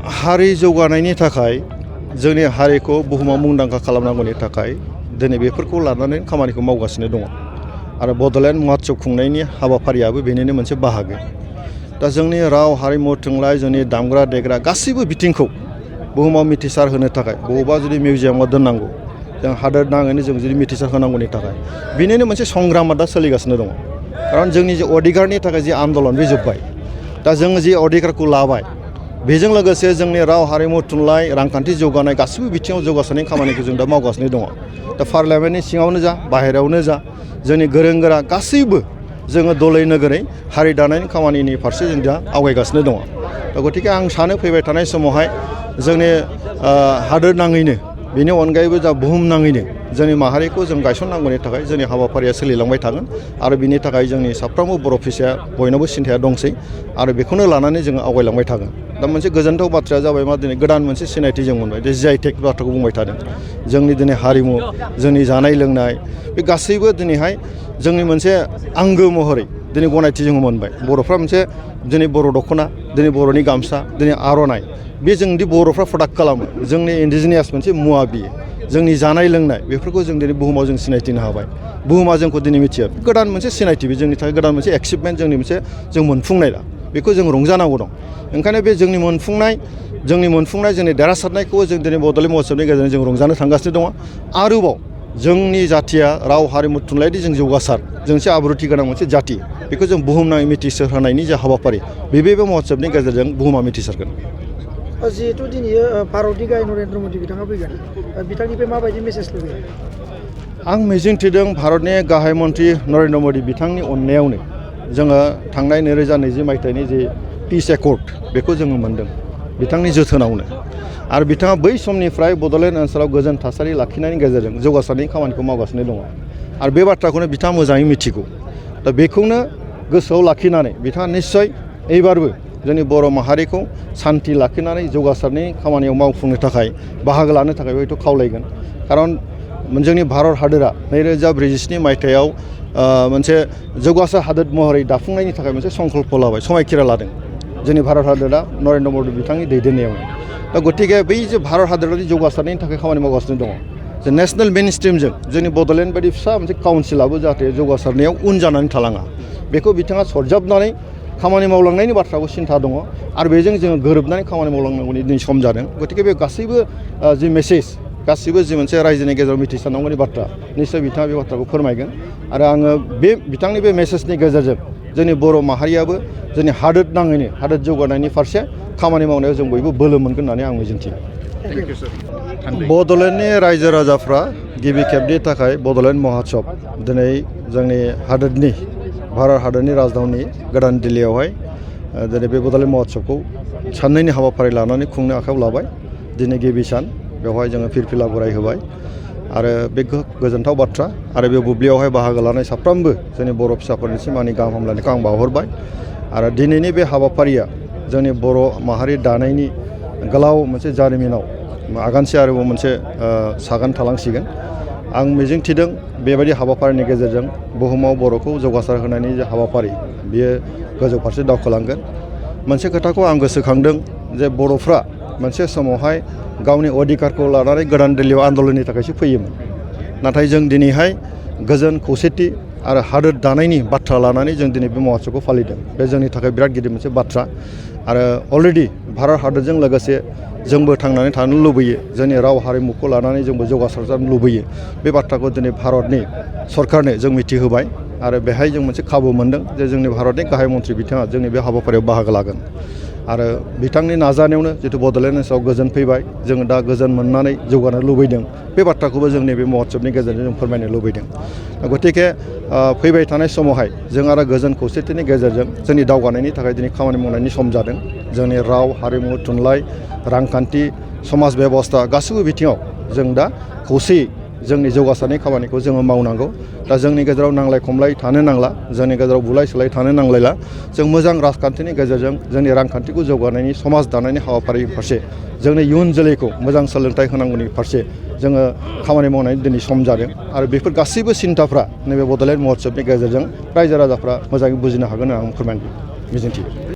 हारि जौगानायनि थाखाय जोंनि हारिखौ बुहुमाव मुंदांखा खालामनांगौनि थाखाय दिनै बेफोरखौ लानानै खामानिखौ मावगासिनो दङ आरो बड'लेण्ड महोत्सव खुंनायनि हाबाफारियाबो बेनिनो मोनसे बाहागो। दा जोंनि राव हारिमु थुनलाइ जोंनि दामग्रा देग्रा गासैबो बिथिंखौ बुहुमाव मिथिसार होनो थाखाय बबेबा जुदि मिउजियामाव दोननांगौ जों हादोर नाङैनो जों जुदि मिथिसार होनांगौनि थाखाय बेनिनो मोनसे संग्रामा दा सोलिगासिनो दङ। खारन जोंनि जे अधिकारनि थाखाय जे आन्दलन बे जोब्बाय। दा जों जे अधिकारखौ लाबाय बेजों लोगोसे जोंनि राव हारिमु थुनलाइ रांखान्थि जौगानाय गासैबो बिथिङाव जौगासारनायनि खामानिखौ जों दा मावगासिनो दङ। दा पार्लियामेन्टनि सिङावनो जा बाहेरायावनो जा जोंनि गोरों गोरा गासैबो जोङो दलै नोगोरै हारि दानायनि खामानिनि फारसे जों दा आवगायगासिनो दङ। दा गतिके आं सानो फैबाय थानाय समावहाय जोंनि हादोर नाङैनो बेनि अनगायैबो जा बुहुम नाङैनो जोंनि माहारिखौ जों गायसननांगौनि थाखाय जोंनि हाबाफारिया सोलिलांबाय थागोन आरो बिनि थाखाय जोंनि साफ्रोमबो बर' फिसाया बयनावबो सिन्थाया दंसै आरो बेखौनो लानानै जोङो आवगायलांबाय थागोन। दा मोनसे गोजोनथाव बाथ्राया जाबाय मा दिनै गोदान मोनसे सिनायथि जों मोनबाय जे GI/टेग बाथ्राखौ बुंबाय थादों। जोंनि दिनै हारिमु जोंनि जानाय लोंनाय बे गासैबो दिनैहाय जोंनि मोनसे आंगो महरै दिनै गनायथि जों मोनबाय। बर'फ्रा मोनसे दिनै बर' दख'ना दिनै बर'नि गामसा दिनै आर'नाइ बे जोंदि बर'फ्रा प्रडाक्ट खालामो जोंनि इन्डिजिनियास मोनसे मुवा बियो जोंनि जानाय लोंनाय बेफोरखौ जों दिनै बुहुमाव जों सिनायथिनो हाबाय। बुहुमा जोंखौ दिनै मिथियो गोदान मोनसे सिनायथि बे जोंनि थाखाय गोदान मोनसे एक्सिभमेन्ट जोंनि मोनसे जों मोनफुंनाय दा बेखौ जों रंजानांगौ दं। ओंखायनो बे जोंनि मोनफुंनाय जोंनि देरहासारनायखौ जों दिनै बड'लेण्ड महोत्सवनि गेजेरजों जों रंजानो थांगासिनो दङ। आरोबाव जोंनि जाथिया राव हारिमु थुनलाइनि जों जौगासार जोंसे आब्रुथि गोनां मोनसे जाथि बेखौ जों बुहुमनाङै मिथिसार होनायनि जे हाबाफारि बे महोत्सवनि गेजेरजों बुहुमा मिथिसारगोन। जिहेतु दिनै भारतनि गाहाय नरेन्द्र मदि बिथाङा फैगोन बिथांनिफ्राय माबायदि मेसेज लुबैयो? आं मिजिंथिदों भारतनि गाहाय मन्त्रि नरेन्द्र मदि बिथांनि अननायावनो जोङो थांनाय 2020 मायथाइनि जे पिस एकर्ड बेखौ जोङो मोन्दों बिथांनि जोथोनावनो आरो बिथाङा बै समनिफ्राय बड'लेण्ड ओनसोलाव गोजोन थासारि लाखिनायनि गेजेरजों जौगासारनायनि खामानिखौ मावगासिनो दङ आरो बे बाथ्राखौनो बिथाङा मोजाङै मिथिगौ। दा बेखौनो गोसोआव लाखिनानै बिथाङा निस्सय एबारबो जोंनि बर' माहारिखौ सान्थि लाखिनानै जौगासारनायनि खामानियाव मावफुंनो थाखाय बाहागो लानो थाखाय हयथ' खावलायगोन। खारन जोंनि भारत हादोरा 2047 मायथाइयाव मोनसे जौगासार हादोर महरै दाफुंनायनि थाखाय मोनसे संकल्प लाबाय समायखिरा लादों जोंनि भारत हादोरा नरेन्द्र मदि बिथांनि दैदेननायाव। दा गतिके बै जे भारत हादोरारि जौगासारनायनि थाखाय खामानि मावगासिनो दङ जे नेसनेल मेन स्ट्रिमजों जोंनि बड'लेण्ड बायदि फिसा मोनसे काउन्सिलाबो जाहाथे जौगासारनायाव उन जानानै थालाङा बेखौ बिथाङा सरजाबनानै खामानि मावलांनायनि बाथ्राखौ सिन्था दङ आरो बेजों जोङो गोरोबनानै खामानि मावलांनांगौनि दिनै सम जादों। गतिके बे गासैबो जि मेसेज गासैबो जि मोनसे रायजोनि गेजेराव मिथिसारनांगौनि बाथ्रा निस्सय बिथाङा बे बाथ्राखौ फोरमायगोन आरो आङो बे बिथांनि बे मेसेजनि गेजेरजों जोंनि बर' माहारियाबो जोंनि हादोर नाङैनो हादोर जौगानायनि फारसे खामानि मावनायाव जों बयबो बोलो मोनगोन होननानै आं मिजिंथियो। बड'लेण्डनि रायजो राजाफ्रा गिबि खेबनि थाखाय बड'लेण्ड महोत्सव दिनै जोंनि हादोरनि भारत हादरनि राजधानी गोदान दिल्लीयावहाय दिनै बे बड'लेण्ड महोत्सवखौ साननैनि हाबाफारि लानानै खुंनो आखायाव लाबाय। दिनै गिबि सान बेवहाय जोङो फिरफिला बरायहोबाय आरो बे गोजोनथाव बाथ्रा आरो बे बुब्लियावहाय बाहागो लानाय साफ्रोमबो जोंनि बर' फिसाफोरनिसिम आंनि गाहाम हामलायनायखौ आं बावहरबाय आरो दिनैनि बे हाबाफारिया जोंनि बर' माहारि दानायनि गोलाव मोनसे जारिमिनाव आगानसे आरोबाव मोनसे सागान थालांसिगोन। आं मिजिंथिदों बेबायदि हाबाफारिनि गेजेरजों बुहुमाव बर'खौ जौगासार होनायनि जे हाबाफारि बियो गोजौ फारसे दावखोलांगोन। मोनसे खोथाखौ आं गोसोखांदों जे बर'फ्रा मोनसे समावहाय गावनि अधिकारखौ लानानै गोदान दिल्लीयाव आन्दलननि थाखायसो फैयोमोन नाथाय जों दिनैहाय गोजोन खौसेथि आरो हादोर दानायनि बाथ्रा लानानै जों दिनै बे महोत्सवखौ फालिदों। बे जोंनि थाखाय बिराद गिदिर मोनसे बाथ्रा आरो अलरेडि भारत हादरजों लोगोसे जोंबो थांनानै थानो लुबैयो जोंनि राव हारिमुखौ लानानै जोंबो जौगासार जानो लुबैयो। बे बाथ्राखौ दिनै भारतनि सरकारनो जों मिथिहोबाय आरो बेहाय जों मोनसे खाबु मोनदों जे जोंनि भारतनि गाहाय मन्त्रि बिथाङा जोंनि बे हाबाफारियाव बाहागो लागोन आरो बिथांनि नाजानायावनो जितु बड'लेण्ड ओनसोलाव गोजोन फैबाय जोङो दा गोजोन मोननानै जौगानो लुबैदों बे बाथ्राखौबो जोंनि बे महोत्सवनि गेजेरजों जों फोरमायनो लुबैदों। गतिके फैबाय थानाय समावहाय जों आरो गोजोन खौसेथिनि गेजेरजों जोंनि दावगानायनि थाखाय दिनै खामानि मावनायनि सम जादों। जोंनि राव हारिमु थुनलाइ रांखान्थि समाज बेबस्था गासैबो बिथिङाव जों दा खौसेयै जोंनि जौगासारनाय खामानिखौ जोङो मावनांगौ। दा जोंनि गेजेराव नांलाय खमलाय थानो नांला जोंनि गेजेराव बुलाय सोलाय थानो नांलायला जों मोजां राजखान्थिनि गेजेरजों जोंनि रांखान्थिखौ जौगानायनि समाज दानायनि हाबाफारि फारसे जोंनि इयुन जोलैखौ मोजां सोलोंथाइ होनांगौनि फारसे जोङो खामानि मावनायनि दिनै सम जादों आरो बेफोर गासैबो सिन्थाफ्रा नैबे बड'लेण्ड महोत्सवनि गेजेरजों रायजो राजाफ्रा मोजाङै बुजिनो हागोन होनना आं फोरमायनो मिजिंथियो।